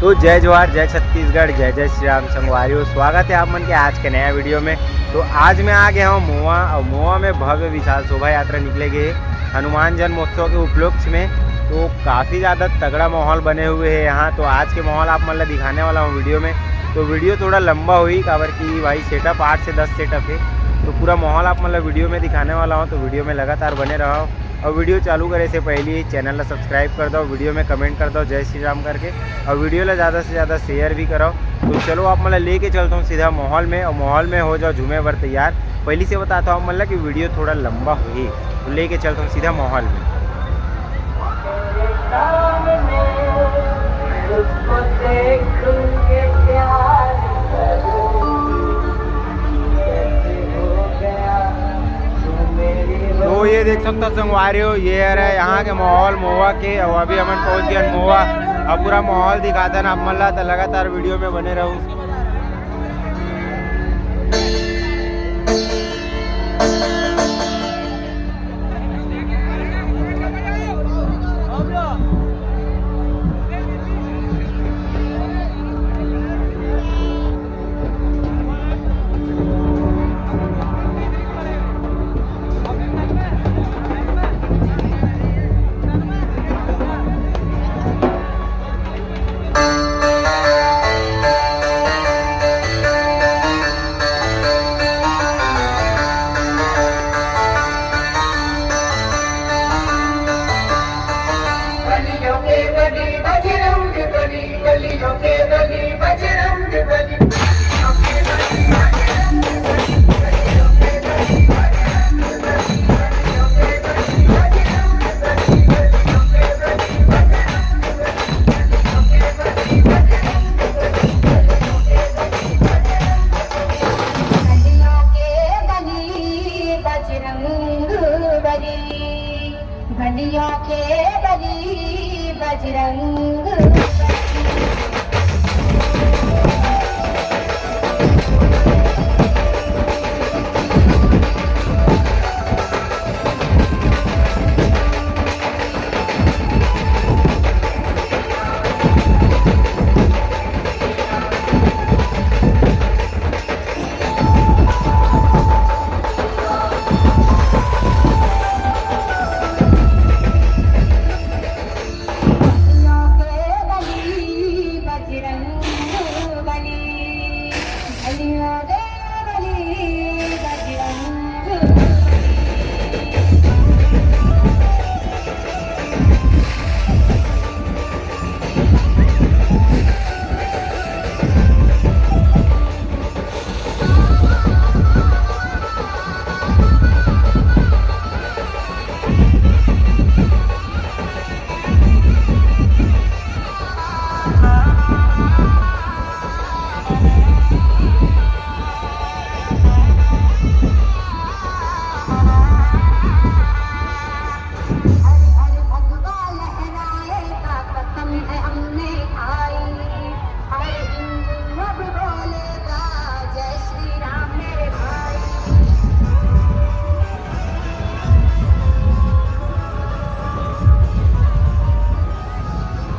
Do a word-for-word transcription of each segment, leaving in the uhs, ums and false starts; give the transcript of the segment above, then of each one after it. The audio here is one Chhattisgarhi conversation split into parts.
तो जय जोहार, जय छत्तीसगढ़, जय जय श्री राम संगवारी हो। स्वागत है आप मन के आज के नया वीडियो में। तो आज मैं आ गया हूँ मोवा, और मोवा में भव्य विशाल शोभा यात्रा निकले गे हनुमान जन्मोत्सव के उपलक्ष्य में। तो काफ़ी ज़्यादा तगड़ा माहौल बने हुए है यहाँ। तो आज के माहौल आप मन ला दिखाने वाला हूँ वीडियो में। तो वीडियो थोड़ा लंबा हुई, काबर कि भाई सेटअप आठ से दस सेटअप है। तो पूरा माहौल आप मन ला वीडियो में दिखाने वाला हूँ, तो वीडियो में लगातार बने रहो। और वीडियो चालू करे से पहले चैनल ला सब्सक्राइब कर दो, वीडियो में कमेंट कर दो जय श्री राम करके, और वीडियो ला ज़्यादा से ज़्यादा शेयर भी करो। तो चलो आप मन ला लेके चलता हूँ सीधा माहौल में, और माहौल में हो जाओ झूमे बर तैयार। पहले से बताता हूँ आप मन ला कि वीडियो थोड़ा लंबा होही, तो लेके चलता हूँ सीधा माहौल में। तो ये देख सकता संगवारी हो, ये हरे यहाँ के माहौल मोवा के। और अभी हमन पहुँच गए मोवा। अब पूरा माहौल दिखाता ना आप मन ला, तो लगातार वीडियो में बने रहो।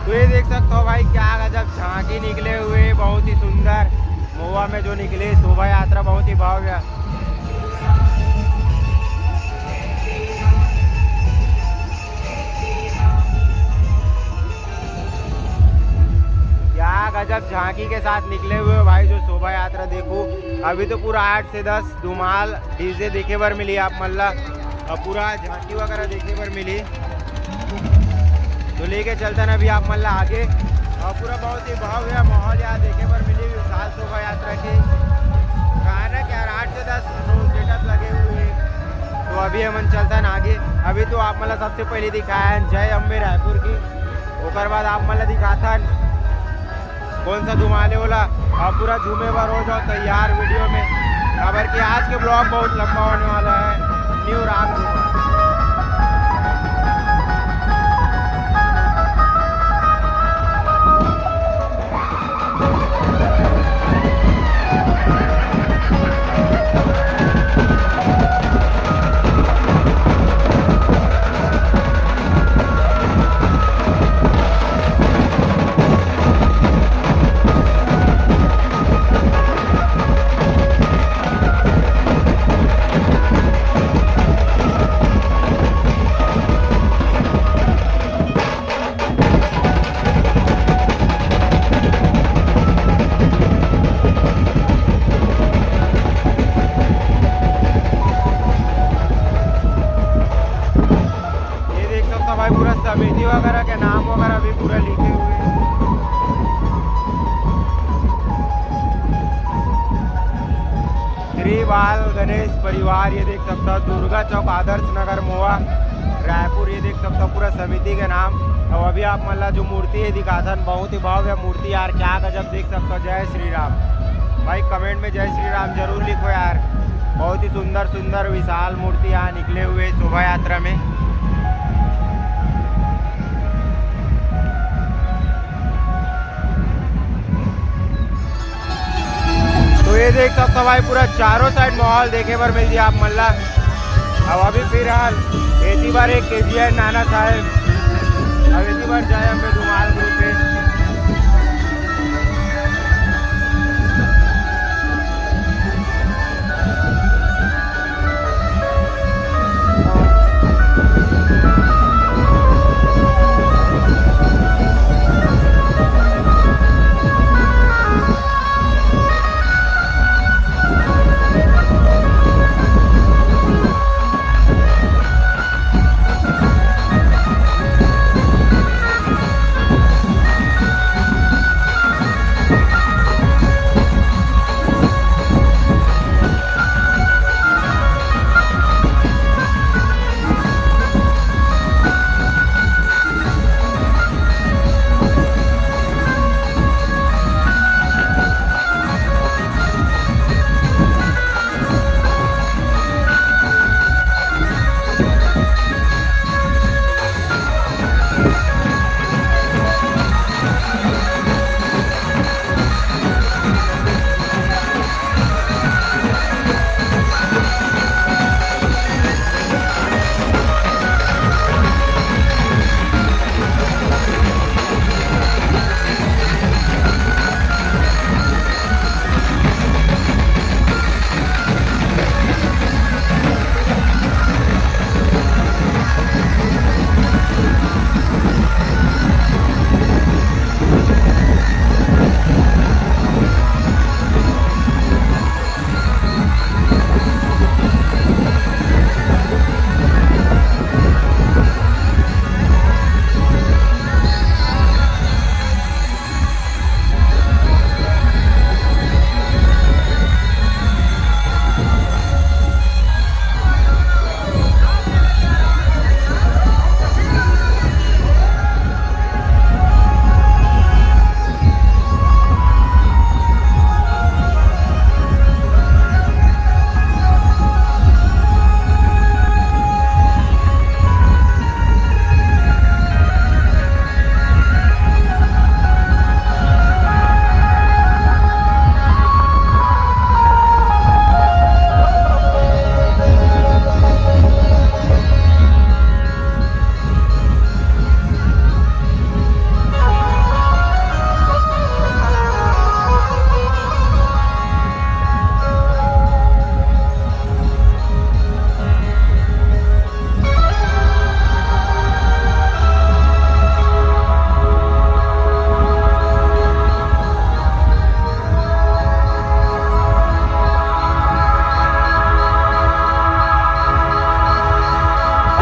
तो ये देख सकते हो भाई, क्या गजब झांकी निकले हुए, बहुत ही सुंदर। मोवा में जो निकले शोभा यात्रा बहुत ही भव्य। क्या गजब झांकी के साथ निकले हुए हो भाई, जो शोभा यात्रा देखो। अभी तो पूरा आठ से दस धुमाल डीजे देखे बर मिली आप मन ला, और पूरा झांकी वगैरह देखे बर मिली। तो लेके चलता ना अभी आप मन ला आगे, और पूरा बहुत ही भव्य माहौल यहाँ देखे बर मिली विशाल शोभा यात्रा के। कहा ना कि यार आठ से दस सेटअप लगे हुए हैं। तो अभी हमन चलता ना आगे। अभी तो आप मन ला सबसे पहले दिखाया है जय अम्बे रायपुर की, ओकर बाद आप मन ला दिखाथन कौन सा धुमाले वाला। आप पूरा झूमे बर हो जाओ तैयार वीडियो में, काबर कि आज के ब्लॉग बहुत लंबा होने वाला है। न्यू राम धुमाल। समिति वगैरह के नाम वगैरह भी पूरा लिखे हुए हैं। श्री बाल गणेश परिवार, ये देख सकता हो, दुर्गा चौक, आदर्श नगर, मोवा, रायपुर। ये देख सकता हो, पूरा समिति के नाम। और अभी आप मन ला जो मूर्ति है दिखाथन, बहुत ही भव्य मूर्ति यार, क्या गजब, देख सकता हो। जय श्री राम भाई, कमेंट में जय श्री राम जरूर लिखो यार। बहुत ही सुंदर सुंदर विशाल मूर्ति यहाँ निकले हुए शोभा यात्रा में। तो ये देख सकता हो भाई, पूरा चारों साइड माहौल देखे बर मिल जाए आप मन ला। अब अभी फिलहाल एती बार एक के जी है नाना साहेब, अब एती बार जय अम्बे धुमाल ग्रुप है।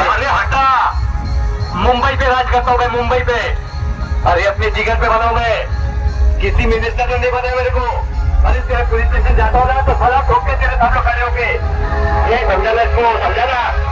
अरे हटा, मुंबई पे राज करता हूँ मैं, मुंबई पे। अरे अपने जिगर पे बनाऊं मैं, किसी मिनिस्टर ने नहीं बनाया मेरे को। अरे तेरे पुलिस स्टेशन जाता हूँ ना तो साला ठोक के तेरे सामने खड़े होके। ये समझा ना इसको, समझा ना?